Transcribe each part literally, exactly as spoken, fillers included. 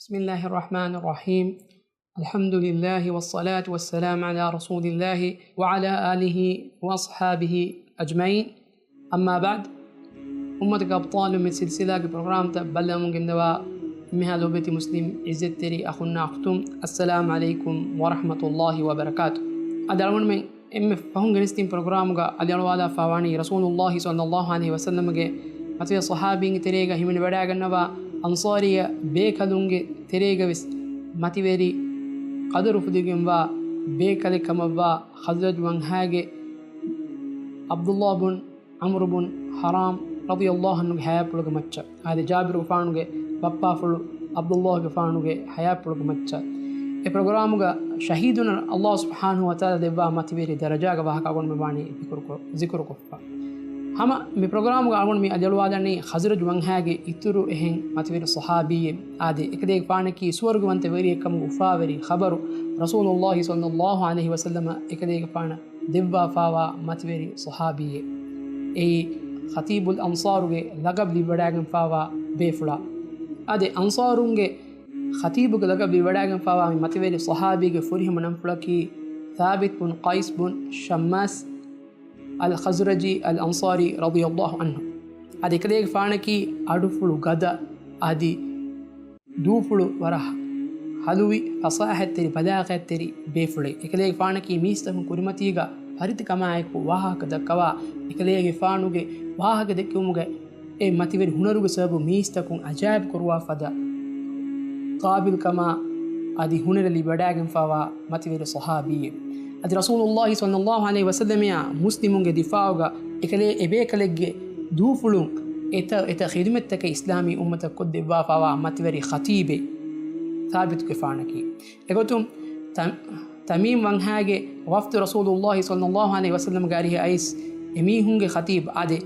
بسم الله الرحمن الرحيم. الحمد لله والصلاة والسلام على رسول الله وعلى آله وأصحابه أجمعين. أما بعد. އުއްމަތުގެ އަބްޠާލު މި ސިލްސިލާގެ ޕްރޮގްރާމްތައް ބައްލަވަމުން ގެންދަވާ އެންމެހާ ލޯބިވެތި މުސްލިމް އިއްޒަތްތެރި އަޚުންނާ އުޚްތުން، އައްސަލާމް ޢަލައިކުމް ވަރަޙްމަތުﷲި ވަބަރަކާތު. އަދި އަޅުގަނޑުމެން އެންމެ ފަހުން ގެނެސްދިން ޕްރޮގްރާމުގަ އަލިއަޅުވާލާފާވާނީ ރަސޫލުﷲި ޞައްލަﷲު ޢަލައިހި ވަސައްލަމްގެ މަތިވެރި ޞަޙާބީންގެ ތެރޭގަ ހިމެނިވަޑައިގަންނަވާ އަންޞާރީ ބޭކަލުންގެ ތެރޭގަވެސް މަތިވެރި ޤަދަރު އުފުދިގެންވާ ބޭކަލެއް ކަމަށްވާ ޚަޒްރަޖް ވަންހާގެ ޢަބްދުﷲ ބުން ޢަމްރު ބުން ޙަރާމް ރަޟިޔަﷲު ޢަންހުގެ ޙަޔާތްޕުޅުގެ މައްޗަށް، އާދެ، ޖާބިރުގެފާނުގެ ބައްޕާފުޅު ޢަބްދުﷲގެފާނުގެ ޙަޔާތްޕުޅުގެ މައްޗަށް. އެ ޕްރޮގްރާމުގަ ޝަހީދުން ﷲ ސުބްޙާނަހޫ ވަތަޢާލާ ދެއްވާ މަތިވެރި ދަރަޖާގެ ވާހަކަ އަޅުގަނޑުމެން ވާނީ ޒިކުރުކޮށް، ޒިކުރުކޮށްފަ. ހަމަ މި ޕްރޮގްރާމުގަ އަޅުގަނޑު މި އަލިއަޅުވާލަނީ ޚަޒްރަޖް ވަންހާގެ އިތުރު އެހެން މަތިވެރި ޞަޙާބީއެއް، އާދެ، އެކަލޭގެފާނަކީ ސުވަރުގަވަންތަ ވެރިއެއް ކަމުގެ އުފާވެރި ޚަބަރު ރަސޫލުﷲި ޞައްލަﷲު ޢަލައިހި ވަސައްލަމަ އެކަލޭގެފާނަށް ދެއްވާފާވާ މަތިވެރި ޞަޙާބީއެއް. އެއީ ޚަތީބުލް އަންޞާރުގެ ލަޤަބް ލިބިވަޑައިގެންފާވާ ބޭފުޅާ. އާދެ، އަންޞާރުންގެ ޚަތީބުގެ ލަޤަބް ލިބިވަޑައިގެންފާވާ މި މަތިވެރި ޞަޙާބީގެ ފުރިހަމަ ނަންފުޅަކީ ޘާބިތް ބުން ޤައިސް ބުން ޝައްމާސް އަލް ޚަޒްރަޖީ އަލް އަންޞާރީ ރަޟިޔަﷲު ޢަންހު. އަދި އެކަލޭގެފާނަކީ އަޑުފުޅު ގަދަ، އަދި ދޫފުޅު ވަރަށް ހަލުވި، ފަޞާޙަތްތެރި، ބަލާޣަތްތެރި ބޭފުޅެއް. އެކަލޭގެފާނަކީ މީސްތަކުން ކުރިމަތީގަ ފަރިތިކަމާއެކު ވާހަކަ ދައްކަވާ، އެކަލޭގެފާނުގެ ވާހަކަ ދެއްކެވުމުގެ އެ މަތިވެރި ހުނަރުގެ ސަބަބު މީސްތަކުން އަޖާއިބު ކުރުވާ ފަދަ ޤާބިލްކަމާ އަދި ހުނަރެއް ލިބިވަޑައިގެންފާވާ މަތިވެރި ޞަޙާބީއެއް. އަދި ރަސޫލުﷲި ޞައްލަﷲު ޢަލައިހި ވަސައްލަމައާ މުސްލިމުންގެ ދިފާޢުގަ އެކަލޭ އެބޭކަލެއްގެ ދޫފުޅުން އެތައް އެތައް ޚިދުމަތްތަކެއް އިސްލާމީ އުއްމަތަށް ކޮށްދެއްވާފާވާ މަތިވެރި ޚަތީބެއް ޘާބިތުގެފާނަކީ. އެގޮތުން ތަ-، ތަމީމް ވަންހާގެ ވަފްދު ރަސޫލުﷲި ޞައްލަﷲު ޢަލައިހި ވަސައްލަމްގެ އަރިހަށް އައިސް އެމީހުންގެ ޚަތީބް އާދެ،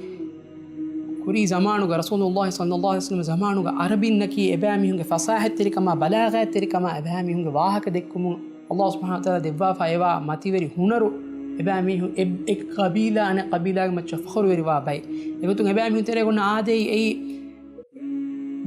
ކުރީ ޒަމާނުގަ، ރަސޫލުﷲި ޞައްލަﷲު ޢަލައިހި ވަސައްލަމް ޒަމާނުގަ އަރަބިންނަކީ އެބައިމީހުންގެ ފަޞާޙަތްތެރިކަމާ، ބަލާޣަތްތެރިކަމާ، އެބައިމީހުންގެ ވާހަކަ ދެއްކުމުން ﷲ ސުބްޙާނަހޫ ވަތަޢާލާ ދެއްވާފައިވާ މަތިވެރި ހުނަރު، އެބައިމީހުން އެ، އެ ޤަބީލާ އަނެއް ޤަބީލާގެ މައްޗަށް ފަޚުރުވެރިވާ ބައެއް. އެގޮތުން އެބައިމީހުން ތެރޭގަ އޮންނަ އާދައީ އެއީ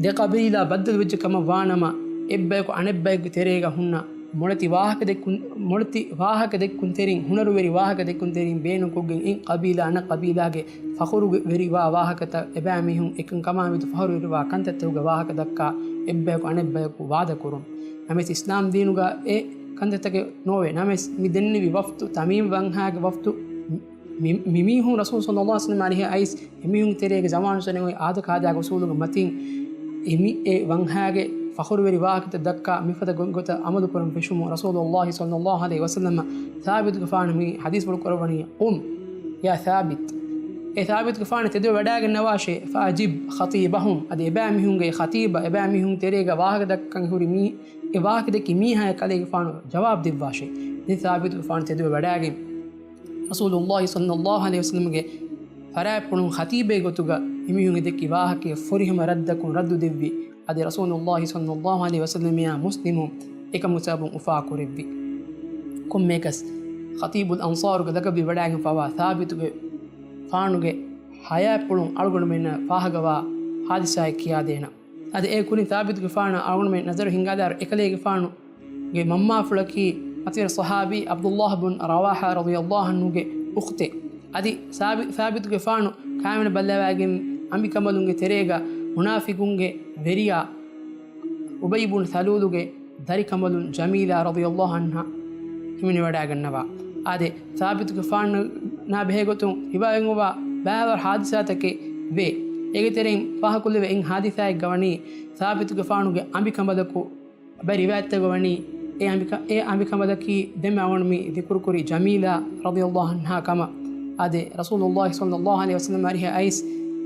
ދެ ޤަބީލާ ބައްދަލުވެއްޖެ ކަމަށް ވާނަމަ، އެއްބަޔަކު އަނެއްބަޔަކުގެ ތެރޭގަ ހުންނަ މޮޅެތި ވާހަކަ ދެއްކުން، މޮޅެތި ވާހަކަ ދެއްކުންތެރިން، ހުނަރުވެރި ވާހަކަ ދެއްކުންތެރިން ބޭނުންކޮށްގެން އެ ޤަބީލާ އަނެއް ޤަބީލާގެ ފަޚުރުވެރިވާ ވާހަކަތައް، އެބައިމީހުން އެކަންކަމާމެދު ފަޚުރުވެރިވާ ކަންތައްތަކުގެ ވާހަކަ ދައްކާ އެއްބަޔަކު އަނެއްބަޔަކު ވާދަކުރުން. ނަމަވެސް އިސްލާމް ދީނުގަ އެ ކަންތައްތަކެއް ނޯވޭ. ނަމަވެސް މި ދެންނެވި ވަފްދު، ތަމީމް ވަންހާގެ ވަފްދު، މި-، މި-، މިމީހުން ރަސޫލު ޞައްލަﷲު ޢަލައިހި ވަސައްލަމް އަރިހަށް އައިސް، އެމީހުންގެ ތެރޭގެ ޒަމާނު ސަނެ އޮތް އާދަ ކާދާގެ އުސޫލުގެ މަތިން އެމި-، އެ ވަންހާގެ ފަޚުރުވެރި ވާހަކަތައް ދައްކާ މިފަދަ ގޮ-، ގޮތަށް ޢަމަލު ކުރަން ފެށުމުން ރަސޫލުﷲި ޞައްލަﷲު ޢަލައިހި ވަސައްލަމަ ޘާބިތުގެފާނަށް މި ޙަދީޘްފުޅު ކުރައްވަނީ، "قم يا ثابت." އޭ ޘާބިތުގެފާނު ތެދުވެވަޑައިގަންނަވާށޭ، "فأجب خطيبهم." އަދި އެބައިމީހުންގެ ޚަތީބަށް، އެބައިމީހުން ތެރޭގަ ވާހަކަ ދައްކަން ހުރި މީ، އެ ވާހަކަ ދެއްކި މީހާޔަށް ކަލޭގެފާނު ޖަވާބު ދެއްވާށޭ. ދެން ޘާބިތުގެފާނު ތެދުވެވަޑައިގެން ރަސޫލުﷲި ޞައްލަﷲު ޢަލައިހި ވަސައްލަމްގެ ފަރާތްޕުޅުން ޚަތީބެއް ގޮތުގަ އެމީހުންގެ ދެއްކި ވާހަކައަށް ފުރިހަމަ ރައްދަކުން ރައްދު ދެއްވި. އަދި ރަސޫލުﷲި ޞައްލަﷲު ޢަލައިހި ވަސައްލަމައާ މުސްލިމުން އެކަމުގެ ސަބަބުން އުފާކުރެއްވި. ކޮންމެއަކަސް، ޚަތީބުލް އަންޞާރުގެ ލަޤަބު ވަޑައިގެންފާވާ ޘާބިތުގެފާނުގެ ޙަޔާތްޕުޅުން އަޅުގަނޑުމެންނަށް ފާހަގަވާ ޙާދިސާއެއް ކިޔާދޭނަން. އަދި އެ ކުރިން ޘާބިތުގެފާނަށް އަޅުގަނޑުމެން ނަޒަރު ހިންގާލާއިރު، އެކަލޭގެފާނުގެ މަންމާފުޅަކީ މަތިވެރި ޞަޙާބީ ޢަބްދުﷲ ބުން ރަވާޙާ ރަޟިޔަﷲު ޢަންހުގެ އުޚްތެއް. އަދި ޘާބި-، ޘާބިތުގެފާނު ކާވެނި ބައްލަވައިގެން އަނބިކަނބަލުންގެ ތެރޭގަ މުނާފިޤުންގެ ވެރިޔާ އުބައްޔު ބުން ސަލޫލުގެ ދަރިކަނބަލުން ޖަމީލާ ރަޟިޔަﷲު ޢަންހާ ހިމެނިވަޑައިގަންނަވާ. އާދެ، ޘާބިތުގެފާނާ ބެހޭގޮތުން ރިވާޔަތްވެވާ ބައިވަރު ޙާދިސާތަކެއް ވޭ. އޭގެ ތެރެއިން ފާހަގަކޮށްލެވޭ އެއް ޙާދިސާއެއްގަ ވަނީ، ޘާބިތުގެފާނުގެ އަނބިކަނބަލަކު ބައެއް ރިވާޔަތްތަކުގަ ވަނީ، އެ އަނބިކަ-، އެ އަނބިކަނބަލަކީ ދެންމެ އަޅުގަނޑު މި ޛިކުރުކުރި ޖަމީލާ ރަޟިޔަﷲު ޢަންހާ ކަމަށް. އާދެ، ރަސޫލުﷲި ޞައްލަﷲު ޢަލައިހި ވަސައްލަމަ އަރިހަށް އައިސް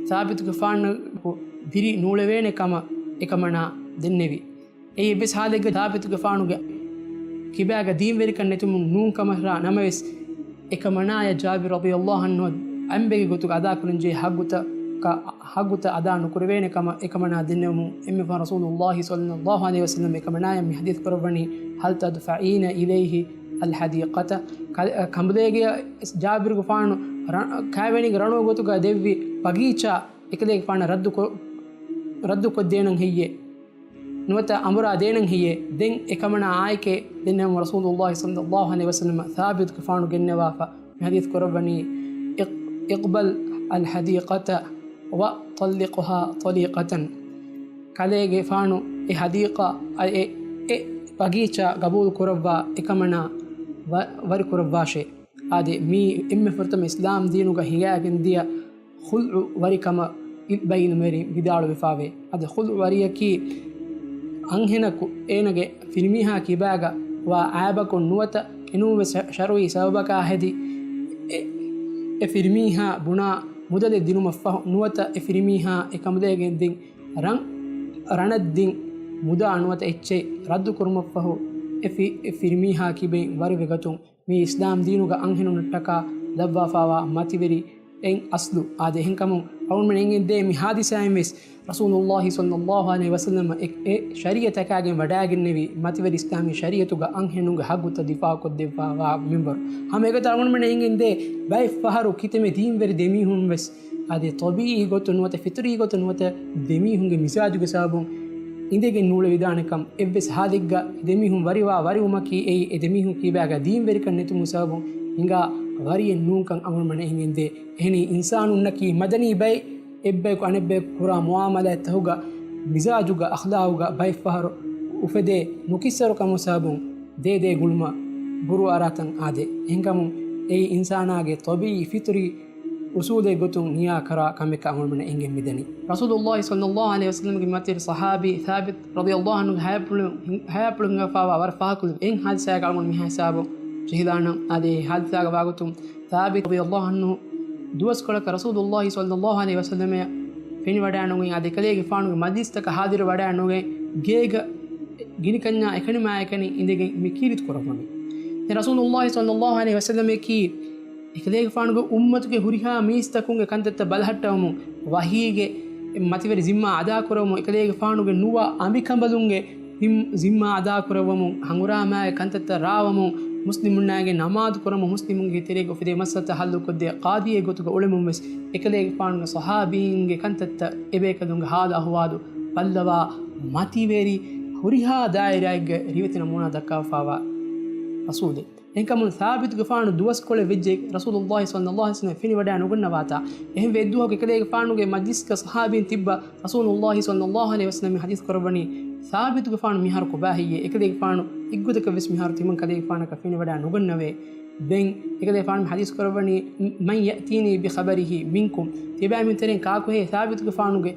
ޘާބިތުގެފާނަކު ދިރި ނޫޅެވޭނެ ކަމަށް އެކަމަނާ ދެންނެވި. އެއީ އެއްވެސް ޙާލެއްގަ ޘާބިތުގެފާނުގެ ކިބާގަ ދީންވެރިކަން ނެތުމުން ނޫން ކަމަށް ރާ ނަމަވެސް، އެކަމަނާޔަށް ޖާބިރު ރަޟިޔަﷲު ޢަންހު އަނބެއްގެ ގޮތުގަ އަދާކުރަންޖެހޭ ޙައްޤުތައް، ޙައްޤުތައް އަދާ ނުކުރެވޭނެ ކަމަށް އެކަމަނާ ދެންނެވުމުން، އެންމެ ފަހުން ރަސޫލުﷲި ޞައްލަﷲު ޢަލައިހި ވަސައްލަމަ އެކަމަނާޔަށް މި ޙަދީޘް ކުރައްވަނީ، "هل تدفعين إليه الحديقة؟" ކަ-، ކަނބުލޭގެ ޖާބިރުގެފާނު ރަ-، ކާވެނީގެ ރަނުގެ ގޮތުގަ ދެއްވި ބަގީޗާ އެކަލޭގެފާނަށް ރައްދު ކޮ-، ރައްދު ކޮށްދޭނަން ހެއްޔޭ؟ ނުވަތަ އަނބުރާ ދޭނަން ހެއްޔޭ؟ ދެން އެކަމަނާ އާއެކޭ ދެންނެވުމު ރަސޫލުﷲ ޞައްލަﷲ ޢަލައިހި ވަސައްލަމަ ސާބިތުގެފާނު ގެންނަވާފަ މި ޙަދީޘް ކުރައްވަނީ، اق-، اقبل الحديقة وطلقها طليقة. ކަލޭގެފާނު އެ ޙަދީޤާ، އަ، އެ، އެ ބަގީޗާ ގަބޫލު ކުރައްވާ އެކަމަނާ ވަ-، ވަރި ކުރައްވާށޭ. އާދެ، މީ އެންމެ ފުރަތަމަ އިސްލާމް ދީނުގަ ހިނގާގެން ދިޔަ ޚުލްޢު ވަރިކަމަށް އިލް ބައިންވެރިން ވިދާޅުވެފާވޭ. އަދި ޚުލްޢު ވަރިއަކީ އަންހެނަކު އޭނަގެ ފިރިމީހާ ކިބާގަ ވާ އައިބަކުން ނުވަތަ އެނޫންވެސް ޝަރުޢީ ސަބަބަކާ ހެދި އެ، އެ ފިރިމީހާ ބުނާ މުދަލެއް ދިނުމަށްފަހު ނުވަތަ އެ ފިރިމީހާ އެ ކަނބުލައިގެން ދިން ރަން، ރަނަށްދިން މުދާ ނުވަތަ އެއްޗެއް ރައްދުކުރުމަށްފަހު އެ ފި-، އެ ފިރިމީހާ ކިބައިން ވަރިވެގަތުން. މީ އިސްލާމް ދީނުގަ އަންހެނުންނަށްޓަކާ ލައްވާފާވާ މަތިވެރި އެއް އަސްލު. އާދެ، އެހެންކަމުން އަޅުގަނޑުމެން އެނގެންދޭ މި ޙާދިސާއިން ވެސް ރަސޫލުﷲ ޞައްލަﷲ ޢަލައިހި ވަސައްލަމަ އެ، އެ ޝަރީޢަތަކާގެން ވަޑައިގެންނެވި މަތިވެރި އިސްލާމީ ޝަރީޢަތުގަ އަންހެނުންގެ ހައްގުތައް ދިފާޢުކޮށްދެއްވާ މިންވަރު. ހަމަ އެގޮތަށް އަޅުގަނޑުމެން އެނގެންދޭ ބައެއް ފަހަރު ކިތަންމެ ދީންވެރި ދެމީހުން ވެސް އާދެ، ޠަބީޢީ ގޮތުން ނުވަތަ ފިޠުރީ ގޮތުން ނުވަތަ ދެމީހުންގެ މިޒާޖުގެ ސަބަބުން އިނދެގެން ނޫޅެވިދާނެކަން. އެއްވެސް ޙާލެއްގަ ދެމީހުން ވަރިވާ ވަރިވުމަކީ އެއީ އެ ދެމީހުން ކީބާގަ ދީންވެރިކަން ނެތުމުގެ ސަބަބުން ހިނގާ ވަރިއެއް ނޫންކަން އަޅުގަނޑުމެން އެނގެންދޭ. އެހެނީ އިންސާނުންނަކީ މަދަނީ ބައެއް، އެއްބަޔަކު އަނެއްބަޔަކު ކުރާ މުޢާމަލާތްތަކުގަ މިޒާޖުގަ، އަޚްލާގުގަ ބައެއް ފަހަރު އުފެދޭ ނުކިއްސަރުކަމުގެ ސަބަބުން ދޭދޭ ގުޅުމަށް ބުރޫއަރާތަން އާދޭ. އެހެންކަމުން އެއީ އިންސާނާގެ ޠަބީޢީ ފިޠުރީ އުސޫލެއް ގޮތުން ނިޔާކުރާ ކަމެއްކަން އަޅުގަނޑުމެންނަށް އެނގެން މިދަނީ. ރަސޫލުﷲ ޞައްލަﷲ ޢަލައިހި ވަސައްލަމަގެ މަތިވެރި ޞަޙާބީ ސާބިތު ރަޟިޔަﷲ ޢަންހުގެ ޙަޔާތްޕުޅު، ޙަޔާތްޕުޅު ހިނގާފާވާ ވަރަށް ފާހަގަކޮށްލި އެއް ޙާދިސާއެއް އަޅުގަނޑު މިހާ ހިސާބުން ޖެހިލާނަން. އާދެ، އެ ޙާދިސާގަ ވާގޮތުން ސާބިތު ރަޟިޔަﷲ ޢަންހު ދުވަސްކޮޅަކަށް ރަސޫލުﷲ ޞައްލަﷲ ޢަލައިހި ވަސައްލަމައަށް ފެނިވަޑައިނުގެން އާދެ، އެކަލޭގެފާނުގެ މަޖްލިސްތަކަށް ޙާޟިރުވެވަޑައިނުގެން ގޭގަ ގިނިކަންޏާ އެކަނިމާއެކަނި އިނދެގެން މި ކީރިތި ކުރައްވަމޭ. ދެން ރަސޫލުﷲ ޞައްލަﷲ ޢަލައިހި ވަސައްލަމައަކީ އެކަލޭގެފާނުގެ އުއްމަތުގެ ހުރިހާ މީސްތަކުންގެ ކަންތައްތައް ބަލަހައްޓަވަމުން، ވަޙީގެ މަތިވެރި ޒިންމާ އަދާކުރަވަމުން، އެކަލޭގެފާނުގެ ނުވަ އަނބިކަނބަލުންގެ ޒިން-، ޒިންމާ އަދާކުރައްވަމުން، ހަނގުރާމާގެ ކަންތައްތައް ރާވަމުން، މުސްލިމުންނާގެ ނަމާދު ކުރަމުން، މުސްލިމުންގެ ތެރޭގަ އުފެދޭ މައްސަލަތައް ޙައްލުކޮށްދޭ ޤާޟީއެއް ގޮތުގަ އުޅެމުން ވެސް، އެކަލޭގެފާނުގެ ޞަޙާބީންގެ ކަންތައްތައް އެބޭކަލުންގެ ޙާލު އަޙްވާލު ބައްލަވާ، މަތިވެރި ހުރިހާ ދާއިރާއެއްގެ ރިވެތި ނަމޫނާ ދައްކާފާވާ ރަސޫލެއް. އެހެންކަމުން ސާބިތުގެފާނު ދުވަސްކޮޅެއް ވެއްޖެ ރަސޫލުﷲ ޞައްލަﷲ ޢަލައިހި ވަސައްލަމަ ފެނިވަޑައި ނުގަންނަވާތާ. އެހެންވެ އެއްދުވަހަކު އެކަލޭގެފާނުގެ މަޖްލިސްގަ ޞަޙާބީން ތިއްބާ ރަސޫލުﷲ ޞައްލަﷲ ޢަލައިހި ވަސައްލަމަ ޙަދީޘް ކުރައްވަނީ، ސާބިތުގެފާނު މިހާރު ކޮބާ ހެއްޔޭ؟ އެކަލޭގެފާނު އެއްގޮތަކަށް ވެސް މިހާރު ތިމަން ކަލޭގެފާނަކަށް ފެނިވަޑައި ނުގަންނަވޭ. ދެން އެކަލޭގެފާނު މި ޙަދީޘް ކުރައްވަނީ، مَنْ يَأْتِينِي بِخَبَرِهِ مِنْكُمْ. ތިޔަބައިމީހުން ތެރެއިން ކާކުހޭ ސާބިތުގެފާނުގެ،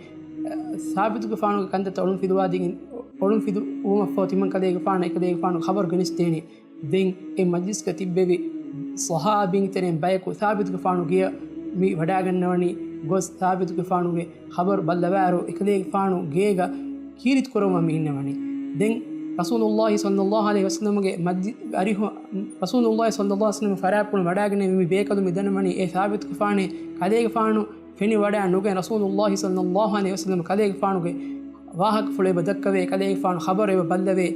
ސާބިތުގެފާނުގެ ކަންތައްތައް އޮޅުންފިލުވާދީގެން، އޮޅުންފިލުވުމަށްފަހު ތިމަން ކަލޭގެފާނަށް އެކަލޭގެފާނު ޚަބަރު ގެނެސްދޭނީ. ދެން އެ މަޖްލިސްގަ ތިއްބެވި ޞަޙާބީންގެ ތެރެއިން ބަޔަކު ސާބިތުގެފާނު ގެޔަށް މި ވަޑައިގަންނަވަނީ، ގޮސް ސާބިތުގެފާނުގެ ޚަބަރު ބައްލަވާއިރު، އެކަލޭގެފާނު ގޭގަ ކީރިތި ކުރައްވަން މި އިންނަވަނީ. ދެން ރަސޫލުﷲ ޞައްލަﷲ ޢަލައިހި ވަސައްލަމަގެ މަޖްލި-، އަރިހު-، ރަސޫލުﷲ ޞައްލަﷲ ޢަލައިހި ވަސައްލަމަ ފަރާތްޕުޅު ވަޑައިގެންނެވި މި ބޭކަލުން މި ދަންނަވަނީ، އޭ ސާބިތުގެފާނޭ، ކަލޭގެފާނު ފެނިވަޑައި ނުގެން ރަސޫލުﷲ ޞައްލަﷲ ޢަލައިހި ވަސައްލަމަ ކަލޭގެފާނުގެ ވާހަކަފުޅު އެބަ ދައްކަވޭ، ކަލޭގެފާނު ޚަބަރު އެބަ ބައްލަވޭ،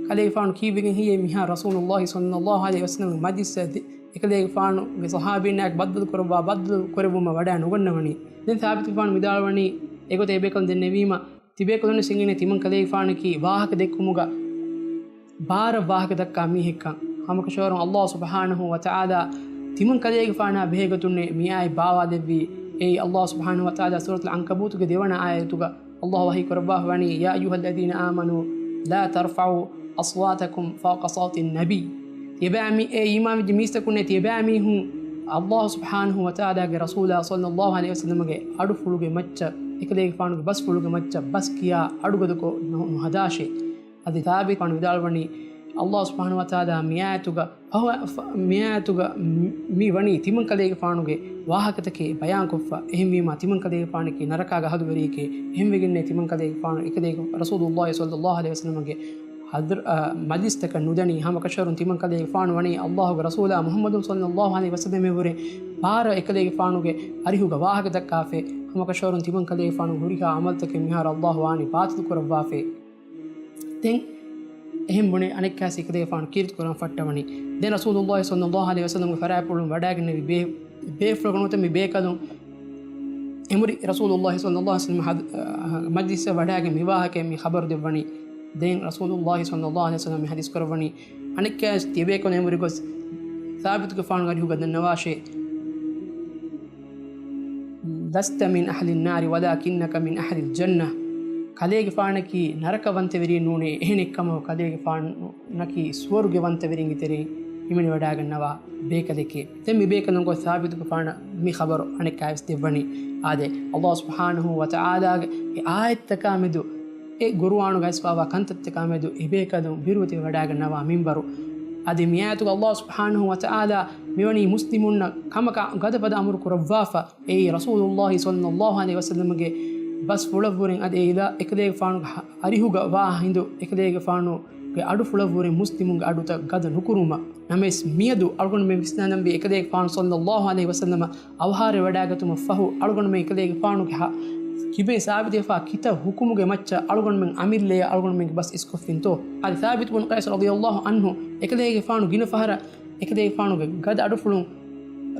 ކަލޭގެފާނު ކީއްވެގެން ހެއްޔޭ މިހާ ރަސޫލުﷲ ޞައްލަﷲ ޢަލައިހި ވަސައްލަމަގެ މަޖްލިސްއަށް އެކަލޭގެފާނުގެ ޞަޙާބީންނާއެކު ބައްދަލު ކުރައްވާ، ބައްދަލު ކުރެއްވުމަށް ވަޑައި ނުގަންނަވަނީ. ދެން ސާބިތުގެފާނު ވިދާޅުވަނީ، އެގޮތަށް އެބޭކަލުން ދެންނެވީމަ، ތިބޭކަލުން ވެސް އެނގޭނެ ތިމަން ކަލޭގެފާނަކީ ވާހަކަ ދެއްކުމުގަ ބާރަށް ވާހަކަ ދައްކާ މީހެއްކަން. ހަމަކަށަވަރުން ﷲ ސުބްޙާނަހޫ ވަތަޢާލާ ތިމަން ކަލޭގެފާނާ ބެހޭގޮތުންނޭ މިއާޔަތް ބާވާލެއްވީ. އެއީ ﷲ ސުބްޙާނަހޫ ވަތަޢާލާ ސޫރަތުލް ޢަންކަބޫތުގެ ދެވަނަ އާޔަތުގަ ﷲ ވަޙީ ކުރައްވާފަ ވަނީ، يَا أَيُّهَا الَّذِينَ آمَنُوا لَا تَرْفَعُوا أَصْوَاتَكُمْ فَوْقَ صَوْتِ النَّبِيِّ. ތިޔަބައިމީ-، އޭ އީމާންވެއްޖެ މީސްތަކުންނޭ، ތިޔަބައިމީހުން ﷲ ސުބްޙާނަހޫ ވަތަޢާލާގެ ރަސޫލާ ޞައްލަﷲ ޢަލައިހި ވަސައްލަމަގެ އަޑުފުޅުގެ މައްޗަށް، އެކަލޭގެފާނުގެ ބަސްފުޅުގެ މައްޗަށް ބަސް ކިޔާ އަޑުގަދަކޮށް ނު-، ނުހަދާށޭ. އަދި ސާބިތުގެފާނު ވިދާޅުވަނީ، ﷲ ސުބްޙާނަހޫ ވަތަޢާލާ މިއާޔަތުގަ ފަހު-، ފަ-، މިއާޔަތުގަ މި-، މި ވަނީ ތިމަން ކަލޭގެފާނުގެ ވާހަކަތަކެއް ބަޔާންކޮށްފަ. އެހެންވީމާ، ތިމަން ކަލޭގެފާނަކީ ނަރަކާގެ އަހުލުވެރިއެކޭ. އެހެންވެގެންނޭ ތިމަން ކަލޭގެފާނު އެކަލޭގެ ރަސޫލުﷲ ޞައްލަﷲ ޢަލައިހި ވަސައްލަމަގެ ޙަޟްރަ-، އަ، މަޖްލިސްތަކަށް ނުދަނީ. ހަމަކަށަވަރުން ތިމަން ކަލޭގެފާނު ވަނީ ﷲގެ ރަސޫލާ މުޙައްމަދު ޞައްލަﷲ ޢަލައިހި ވަސައްލަމަށްވުރެ ބާރަށް އެކަލޭގެފާނުގެ އަރިހުގަ ވާހަކަ ދައްކާފަ. ހަމަކަށަވަރުން ތިމަން ކަލޭގެފާނުގެ ހުރިހާ ޢަމަލުތަކެއް މިހާރު ﷲ ވާނީ ބާޠިލު ކުރައްވާފަ. ދެން އެހެން ބުނެ އަނެއްކާސް އެކަލޭގެފާނު ކީރިތި ކުރަން ފައްޓަވަނީ. ދެން ރަސޫލުﷲ ޞައްލަﷲ ޢަލައިހި ވަސައްލަމަގެ ފަރާތްޕުޅުން ވަޑައިގެންނެވި ބޭ-، ބޭފުޅަކު ނުވަތަ މި ބޭކަލުން އެމުރި ރަސޫލުﷲ ޞައްލަﷲ ޢަލައިހި ވަސައްލަމަ ޙަދ-، އަ، މަޖްލިސްއަށް ވަޑައިގެން މި ވާހަކަ މި ޚަބަރު ދެއްވަނީ. ދެން ރަސޫލުﷲ ޞައްލަﷲ ޢަލައިހި ވަސައްލަމަ މި ޙަދީޘް ކުރައްވަނީ، އަނެއްކާވެސް ތިޔަބޭކަލުން އެނބުރިގޮސް ސާބިތުގެފާނުގެ އަރިހުގަ ދަންނަވާށޭ، لست من أهل النار ولكنك من أهل الجنة. ކަލޭގެފާނަކީ ނަރަކަވަންތަވެރިއެއް ނޫނޭ، އެހެނެއްކަމަކު ކަލޭގެފާނަކީ ސުވަރުގެވަންތަވެރިންގެ ތެރެއިން ހިމެނިވަޑާގަންނަވާ ބޭކަލެކޭ. ދެން މި ބޭކަލުން ގޮސް ސާބިތުގެފާނަށް މި ޚަބަރު އަނެއްކާވެސް ދެއްވަނީ. އާދެ، ﷲ ސުބްޙާނަހޫ ވަތަޢާލާގެ އެ އާޔަތްތަކާ މެދު، އެ ޤުރުއާނުގައި އައިސްފާވާ ކަންތައްތަކާ މެދު އެބޭކަލުން ބިރުވެތިވެވަޑާގަންނަވާ މިންވަރު. އަދި މިއާޔަތުގަ ﷲ ސުބްޙާނަހޫ ވަތަޢާލާ މިވަނީ މުސްލިމުންނަށް ކަމަކަށް ގަދަފަދަ އަމުރު ކުރައްވާފަ. އެއީ ރަސޫލުﷲ ޞައްލަﷲ ޢަލައިހި ވަސައްލަމަގެ ބަސްފުޅަށްވުރެން އަދި އެ އިލާ އެކަލޭގެފާނުގެ އަރިހުގަ ވާ ހިނދު އެކަލޭގެފާނުގެ އަޑުފުޅަށްވުރެން މުސްލިމުންގެ އަޑުތައް ގަދަ ނުކުރުމަށް. ނަމަވެސް މިއަދު އަޅުގަނޑުމެން ވިސްނާލަންވީ އެކަލޭގެފާނު ޞައްލަﷲ ޢަލައިހި ވަސައްލަމަ އަވަހާރަވެވަޑާގަތުމަށް ފަހު އަޅުގަނޑުމެން އެކަލޭގެފާނުގެ ހަ-، ކިބައިން ސާބިތުވެފާ ކިތައް ޙުކުމުގެ މައްޗަށް އަޅުގަނޑުމެން އަމިއްލައަށް އަޅުގަނޑުމެންގެ ބަސް އިސްކޮށްފިންތޯ؟ އަދި ސާބިތު ބުން ޤައިސް ރަޟިޔަﷲ ޢަންހު އެކަލޭގެފާނު ގިނަ ފަހަރަށް އެކަލޭގެފާނުގެ ގަދަ އަޑުފުޅުން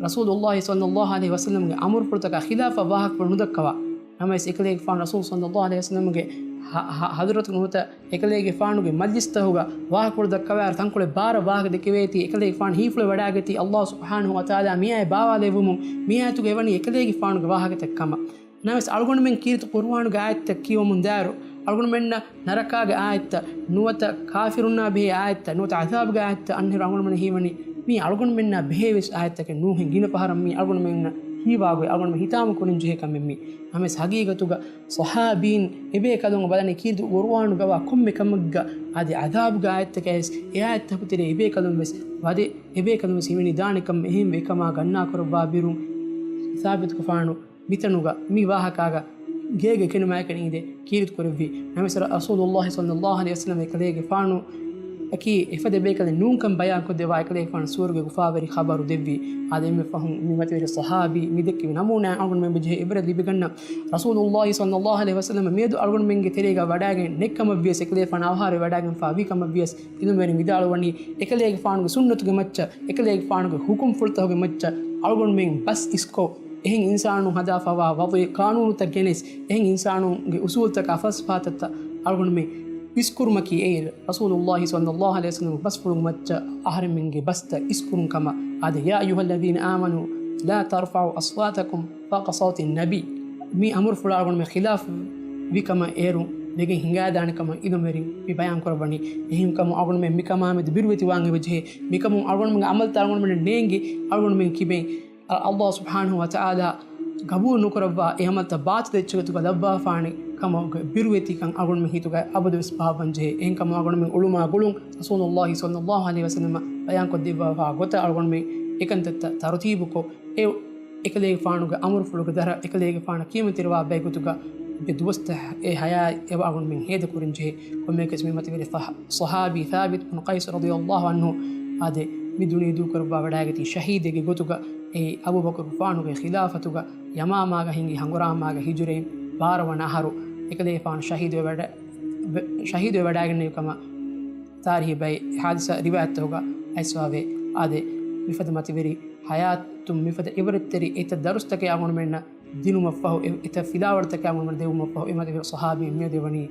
ރަސޫލުﷲ ޞައްލަﷲ ޢަލައިހި ވަސައްލަމަގެ އަމުރުފުޅުތަކާ ޚިލާފަށް ވާހަކަފުޅު ނުދައްކަވާ. ނަމަވެސް އެކަލޭގެފާނު ރަސޫލު ޞައްލަﷲ ޢަލައިހި ވަސައްލަމަގެ ހަ-، ހަ-، ޙަޟްރަތުގެ ނުވަތަ އެކަލޭގެފާނުގެ މަޖްލިސްތަކުގަ ވާހަކަފުޅު ދައްކަވާއިރު ތަންކޮޅެއް ބާރަށް ވާހަކަ ދެކެވޭތީ އެކަލޭގެފާނު ހީފުޅެއް ވަޑާގަތީ ﷲ ސުބްޙާނަހޫ ވަތަޢާލާ މިއާޔަތް ބާވާލެއްވުމުން މިއާޔަތުގަ އެވަނީ އެކަލޭގެފާނުގެ ވާހަކަތައް ކަމަށް. ނަމަވެސް އަޅުގަނޑުމެން ކީރިތި ޤުރުއާނުގެ އާޔަތްތައް ކިޔަވަމުން ދާއިރު، އަޅުގަނޑުމެންނަށް ނަރަކާގެ އާޔަތްތައް، ނުވަތަ ކާފިރުންނާ ބެހޭ އާޔަތްތައް، ނުވަތަ ޢަޛާބުގެ އާޔަތްތައް އަންހެން އަޅުގަނޑުމެންނަށް ހީވަނީ މީ އަޅުގަނޑުމެންނާ ބެހޭ ވެސް އާޔަތްތަކެއް ނޫންހެން ގިނަ ފަހަރަށް މީ އަޅުގަނޑުމެންނަށް ހީވާގޮތް އަޅުގަނޑުމެން ހިތާމަ ކުރަން ޖެހޭ ކަމެއް މީ. ނަމަވެސް ހަގީގަތުގަ ޞަޙާބީން އެބޭކަލުން ބަލަނީ ކީރިތި ޤުރުއާނުގަވާ ކޮންމެ ކަމެއްގަ އަދި ޢަޛާބުގެ އާޔަތްތަކާވެސް އެ އާޔަތްތަކު ތެރޭ އެބޭކަލުން ވެސް ވަދެ، އެބޭކަލުން ވެސް ހިމެނިދާނެ ކަމަށް އެހެންވެ ކަމާ ގަންނާ ކުރައްވާ ބިރުން ސާބިތުގެފާނު މިތަނުގަ މި ވާހަކާގަ ގޭގެ ކެނޑުމާއެކަނި އިނދެ ކީރިތި ކުރެއްވި. ނަމަވެސް ރަސޫލުﷲ ޞައްލަﷲ ޢަލައިހި ވަސައްލަމަ އެކަލޭގެފާނު އަކީ އެފަދަ ބޭކަލެއް ނޫންކަން ބަޔާންކޮށްދެއްވާ އެކަލޭގެފާނު ސުވަރުގެ އުފާވެރި ޚަބަރު ދެއްވި. އާދެ، އެންމެ ފަހުން މި މަތިވެރި ޞަޙާބީ މި ދެއްކެވި ނަމޫނާ އަޅުގަނޑުމެން ބެޖެހޭ ޢިބްރަތް ލިބިގަންނަ. ރަސޫލުﷲ ޞައްލަﷲ ޢަލައިހި ވަސައްލަމަ މިއަދު އަޅުގަނޑުމެންގެ ތެރޭގަ ވަޑާގެން ނެތްކަމަށްވިޔަސް އެކަލޭގެފާނު އަވަހާރަވެވަޑާގެންފާ ވީ ކަމަށްވިޔަސް އެންމެ ފަހުން މިދާޅުވަނީ އެކަލޭގެފާނުގެ ސުންނަތުގެ މައްޗަށް އެކަލޭގެފާނުގެ ޙުކުމްފުޅުތަކުގެ މައްޗަށް އަޅުގަނޑުމެން ބަސް އިސްކޮށް، އެހެން އިންސާނުން ހަދާފަވާ ވަޟުޢީ ޤާނޫނުތައް ގެނެސް، އެހެން އިންސާނުންގެ އުސޫލުތަކާ ފަލްސަފާތައް އަޅުގަނޑުމެން އިސްކުރުމަކީ އެއީ ރަސޫލުﷲ ޞައްލަﷲ ޢަލައިހި ވަސައްލަމަ ބަސްފުޅުގެ މައްޗަށް އަހަރެމެންގެ ބަސްތައް އިސްކުރުން ކަމަށް. އާދެ، يا أيها الذين آمنوا لا ترفعوا أصواتكم فوق صوت النبي. މި އަމުރުފުޅާ އަޅުގަނޑުމެން ޚިލާފު ވިކަމަށް އޭރުން ވެގެން ހިނގާދާނެ ކަމަށް އިލްމުވެރިން މި ބަޔާން ކުރައްވަނީ. އެހެންކަމުން އަޅުގަނޑުމެން މިކަމާމެދު ބިރުވެތިވާން އެބަޖެހޭ. މިކަމުން އަޅުގަނޑުމެންގެ ޢަމަލްތައް އަޅުގަނޑުމެންނަށް ނޭނގި، އަޅުގަނޑުމެން ކިބައިން ﷲ ސުބްޙާނަހޫ ވަތަޢާލާ ޤަބޫލު ނުކުރައްވާ އެ ޢަމަލްތައް ބާޠިލު އެއްޗެއްގެ ގޮތުގަ ލައްވާފާނެ ކަމުގެ ބިރުވެތިކަން އަޅުގަނޑުމެން ހިތުގައި އަބަދުވެސް ބާއްވަން ޖެހޭ. އެހެންކަމުން އަޅުގަނޑުމެން އުޅުމާ ގުޅުން ރަސޫލުﷲ ޞައްލަﷲ ޢަލައިހި ވަސައްލަމަ ބަޔާންކޮށްދެއްވާފާ ގޮތަށް އަޅުގަނޑުމެން އެކަންތައްތައް ތަރުތީބުކޮށް، އެ އެކަލޭގެފާނުގެ އަމުރުފުޅުގެ ދަށަށް އެކަލޭގެފާނަށް ކިޔަމަންތެރިވާ ބައެއްގޮތުގަ އެ ދުވަސްތައް އެ ޙަޔާތް އެބަ އަޅުގަނޑުމެން ހޭދަކުރަން ޖެހޭ. ކޮންމެއަކަސް މި މަތިވެރި ފަހަ-، ޞަޙާބީ ޘާބިތު ބުނު ޤައިސް ރަޟިޔަﷲ ޢަންހު އާދެ، މި ދުނިޔެ ދޫކުރައްވާ ވަޑައިގަތީ ޝަހީދެއްގެ ގޮތުގަ، އެއީ އަބޫބަކުރުގެފާނުގެ ޚިލާފަތުގަ ޔަމާމާގަ ހިނގި ހަނގުރާމާގަ ހިޖުރައިން ބާރަ ވަނަ އަހަރު އެކަލޭގެފާނު ޝަހީދުވެވަޑަ-، ވެ-، ޝަހީދުވެވަޑައިގެންނެވި ކަމަށް ތާރީޚީ ބައެއް ޙާދިސާ ރިވާޔަތްތަކުގަ އައިސްފަވޭ. އާދެ، މިފަދަ މަތިވެރި ޙަޔާތުން މިފަދަ ޢިބްރަތްތެރި އެތައް ދަރުސްތަކެއް އަޅުގަނޑުމެންނަށް ދިނުމަށްފަހު، އެ-، އެތައް ފިލާވަޅުތަކެއް އަޅުގަނޑުމެންނަށް ދެވުމަށްފަހު، އެ މަތިވެރި ޞަޙާބީން މިއަދު ވަނީ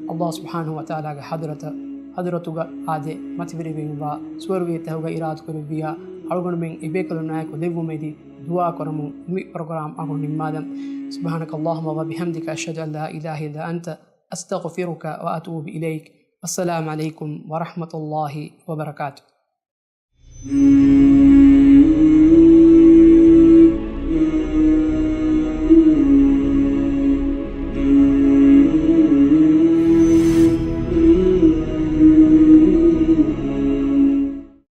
ﷲ ސުބްޙާނަހޫ ވަތަޢާލާގެ ޙަޟްރަތަށް، ޙަޟްރަތުގަ އާދެ، މަތިވެރިވެގެންވާ ސުވަރުގެ ތަހުގަ އިރާދަކުރެއްވިއްޔާ، އަޅުގަނޑުމެން އެބޭކަލުންނާއެކު ލެއްވުމެދި ދުޢާ ކުރަމުން މި ޕްރޮގްރާމް އަޅުގަނޑު ނިންމާލަން. سبحانك اللهم وبحمدك، أشهد أن لا إله إلا أنت، أستغفرك وأتوب إليك. السلام عليكم ورحمة الله وبركاته.